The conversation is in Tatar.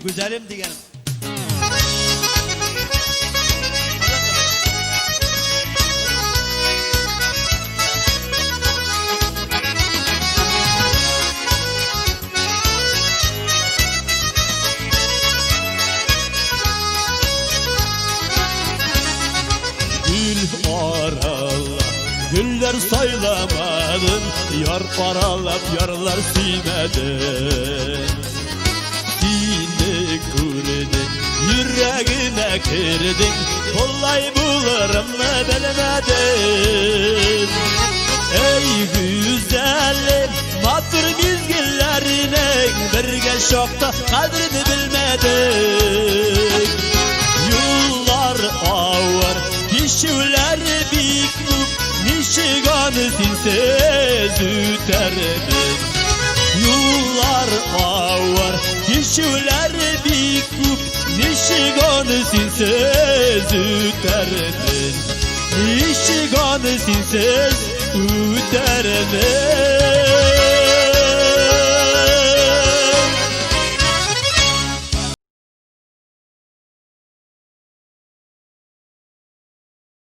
Гүзәлем дигән. Gül arala, güller saylamadın, yar aralap yarlar süymedin. Seni gördüm, yüreğime kirdin, kolay bulurum mı bilmedim. Ey güzelim, matır mizgillerinin birge şokta kadrini bilmedik. Yollar ağır, kişiler bik күп, ничек аны синсез үтәрмен. Юллар авыр, кичүләр бик күп, ничек аны синсез үтәрмен. Ничек аны синсез үтәрмен.